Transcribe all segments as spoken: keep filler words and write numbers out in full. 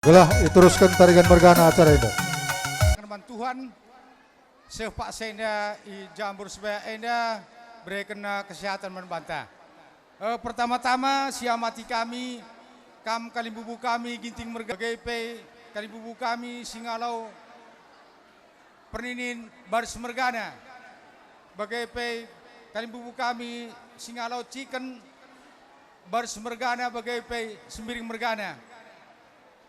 Gelah iterusken tarigan mergana acara enda. Man Tuhan, seh paksa enda i jambur sebayak enda, berekenna kesehatan man banta. Eh, pertama-tama, siamati kami, kam kalimbubu kami, Ginting Merga-, bage pe kalimbubu kami, Singalo Perninin Baris Mergana, bage pe kalimbubu kami, Singalo Ciken Baris Mergana, bage pe Sembiring Mergana.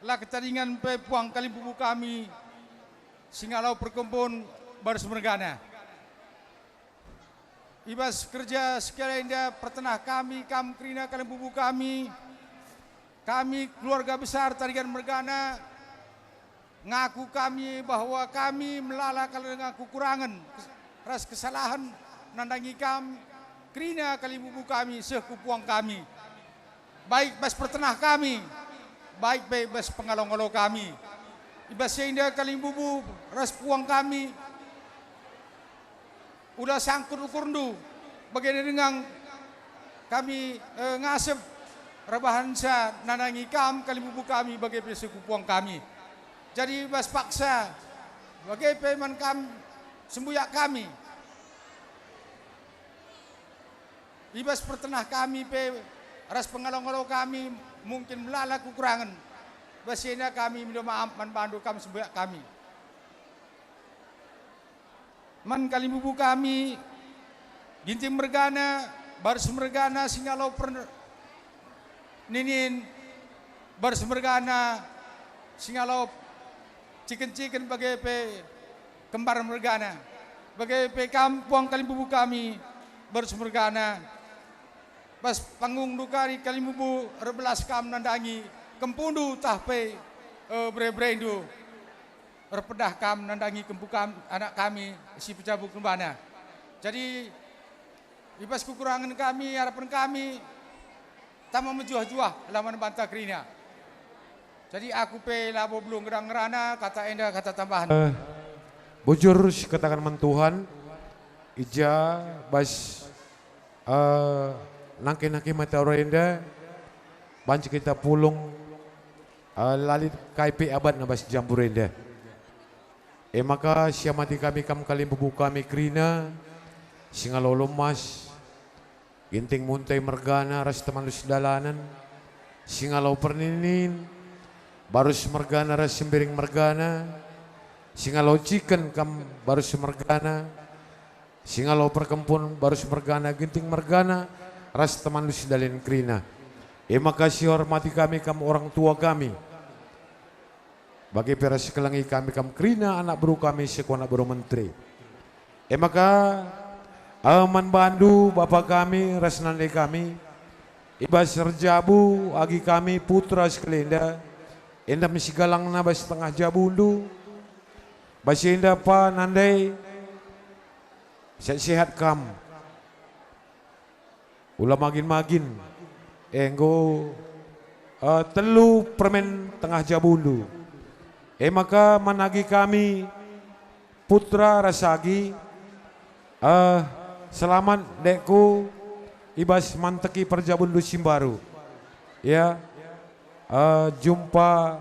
La ketadingen pe puang kalimbubu kami, Singalo Perkempun Baris Mergana. I bas kerja si kali enda pertenah kami, kam kerina kalimbubu kami, kami keluarga besar Tarigan Mergana, ngaku kami bahwa kami melala kal dengan kekurangen ras kesalahen nandangi kam kerina kalimbubu kami seh ku puang kami, baik bas pertenah kami, baik pe bas pengalo-ngalo kami. I bas si enda kalimbubu ras puang kami, ula sangkut ukurndu, bagenda denga kami, eh, ngasep erbahanca nandangi kam kalimbubu kami bage pe seh ku puang kami. Jadi bas paksa, bage pe man kam sembuyak kami. I bas pertenah kami pe ras pengalo-ngalo kami mungkin melala kekurangen. Bas si enda kami mindo maaf man bandu kam sembuyak kami. Man kalimbubu kami, Ginting Mergana, Baris Mergana, Singalo Per-, Ninin, Baris Mergana, Singalo Ciken-ciken bage pe Kembar Mergana. Bage pe kam puang kalimbubu kami, Baris Mergana. Bas pangungndu kari kalimbubu erbelas kam nandangi kempundu tah pe, eh, bere-berendu. Erpedah kam nandangi kempu kam, anak kami si pejabu kembana. Jadi, i bas kekurangen kami, harapen kami, tama mejuah-juah la man banta kerina. Jadi, aku pe labo belum ngerang ngerana kata enda kata tambahan. Eh, bujur sikataken man Tuhan, i ja bas, eh, nangke-nangke mata ura enda, banci kita pulung, eh, la lit kai pe abatna bas jambur enda. E maka siamati kami kam kalimbubu kami kerina, Singalo Lemas, Ginting Munte mergana ras temanndu sedalanen, Singalo Perninin, Barus mergana ras Sembiring mergana, Singalo Ciken kam Barus mergana, Singalo Perkempun Barus mergana, Ginting mergana, ras temanndu sedalanen kerina. E maka sihormati kami kam orang tua kami. Bage pe ras sikelengi kami kam kerina anak beru kami seko anak beru menteri. E maka, eh, man bandu bapa kami ras nande kami, i bas erjabu agi kami putra sekalenda, enda me sigalangna bas tengah jabundu, bas enda pa nande sehat-sehat kam. Ula magin-magin, enggo, eh, telu permen tengah jabundu. E maka man agi kami, putra ras agi, eh, selamat dekku i bas manteki perjabundu si mbaru. Ya, eh, jumpa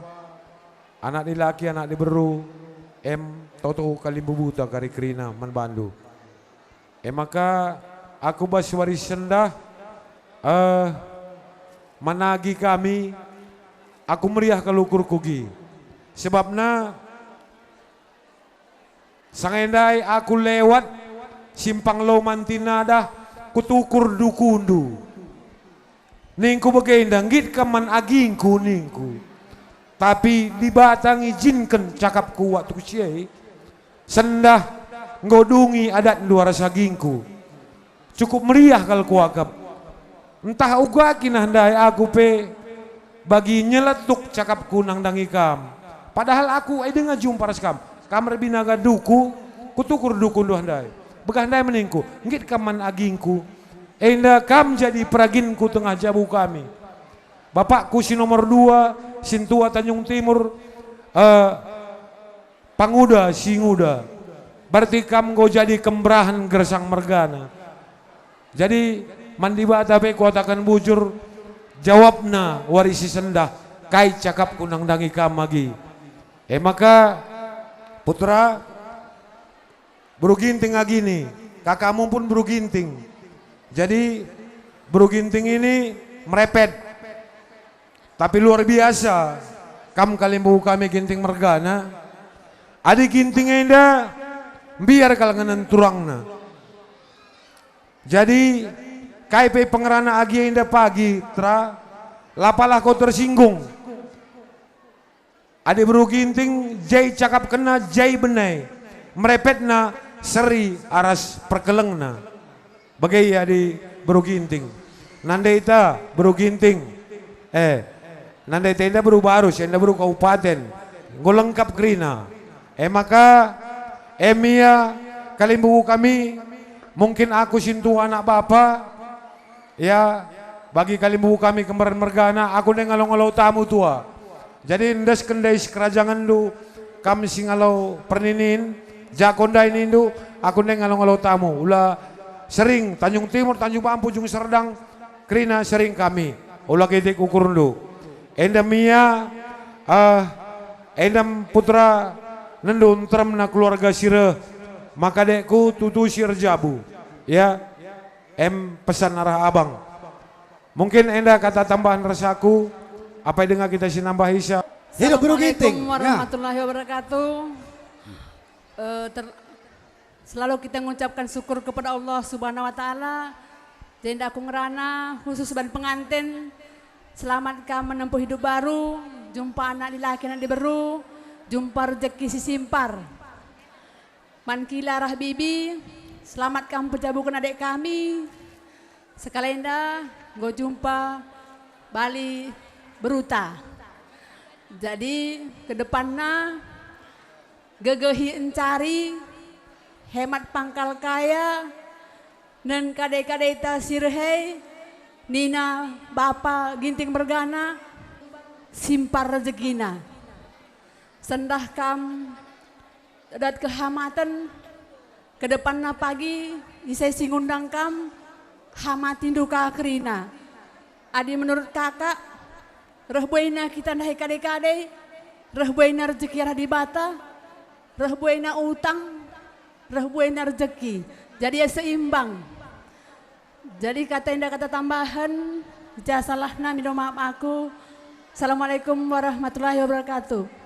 anak dilaki, anak diberu, em toto kalimbubuta kari kerina man bandu. E maka aku bas wari sendah, eh, man agi kami, aku meriah kal ukurku gi. Sebabna sanga ndai aku lewat Simpang Loman Tinadah, kutukur dukundu. Ningku bagenda, nggit kam man agingku, ningku. Tapi Dibata ngijinken cakapku waktu si e. Sendah enggo dungi adatndu ras agingku. Cukup meriah kal kuakap. Ntah uga kin ndai aku pe bagi nyeletuk cakapku nandangi kam. Padahal aku e denga jumpa ras kam. Kam erbinaga duku, kutukur dukundu ndai. Begah ndai meningku, nggit kam man agingku. Enda kam jadi peraginku tengah jabu kami. Bapakku si nomor dua, sintua Tanjung Timur, eh, panguda si nguda. Berarti kam enggo jadi kemberahen Gersang mergana. Jadi, man Dibata pe kuataken bujur, jawabna wari si sendah. Kai cakapku nandangi kam agi? E maka, putra, beru Ginting agi ni, kakamu pun beru Ginting. Jadi, beru Ginting ini merepet. Tapi luar biasa, kam kalimbubu kami Ginting mergana. Adi Ginting enda, mbiar kal ngenen turangna. Jadi, kai pe pengerana agi enda pagi, Tra, la palah kau tersinggung. Adi beru Ginting, jai cakapkenna, jai benai. Merepetna seri aras perkelengna. Bage adi beru Ginting. Nandeta beru Ginting. Eh, nandeta enda beru Barus, enda beru kabupaten. Enggo lengkap kerina. E maka, em ia kalimbubu kami, mungkin aku sintua anak bapa, ya, bagi kalimbubu kami kemeren mergana, aku ndai ngalo-ngalo tamu tua. Jadi endesken ndai sekerajangenndu, kam si ngalo perninin, jako ndai nindu, aku ndai ngalo-ngalo tamu. Ula sering, Tanjung Timur, Tanjung Bampu, Ujung Serdang, kerina sering kami. Ula kitik ukurndu. Enda mia, eh, enda putra nendu nteremna keluarga si reh, maka dekku tutu si erjabu. Ya, em pesan arah abang. Mungkin enda kata tambahan ras aku, apai denga kita si nambah isa. Hidup Beru Ginting. Assalamualaikum warahmatullahi wabarakatuh. Eh, ter-, selalu kita mengucapkan syukur kepada Allah Subhanahu wa Ta'ala. Jenda aku ngerana khusus ban pengantin. Selamat kam menempuh hidup baru, jumpa anak dilaki, anak diberu, jumpa rejeki si simpar. Man Kila rah Bibi, selamat kam pejabuken adek kami. Sekalenda enggo jumpa bali beruta. Jadi, ke depanna gegehi encari, hemat pangkal kaya, nen kade-kadeta si reh e, nina Bapa Ginting mergana, simpar rejekina. Sendah kam dat kehamaten, ke depanna pagi ise si ngundang kam, hamatindu ka kerina. Adi menurut kakak, reh buena kita ndahi kade-kade, reh buena rejeki arah Dibata, reh buena utang, reh buena rejeki. Jadi ia seimbang. Jadi kata enda kata tambahen, ja salahna mindo maaf aku. Assalamualaikum warahmatullahi wabarakatuh.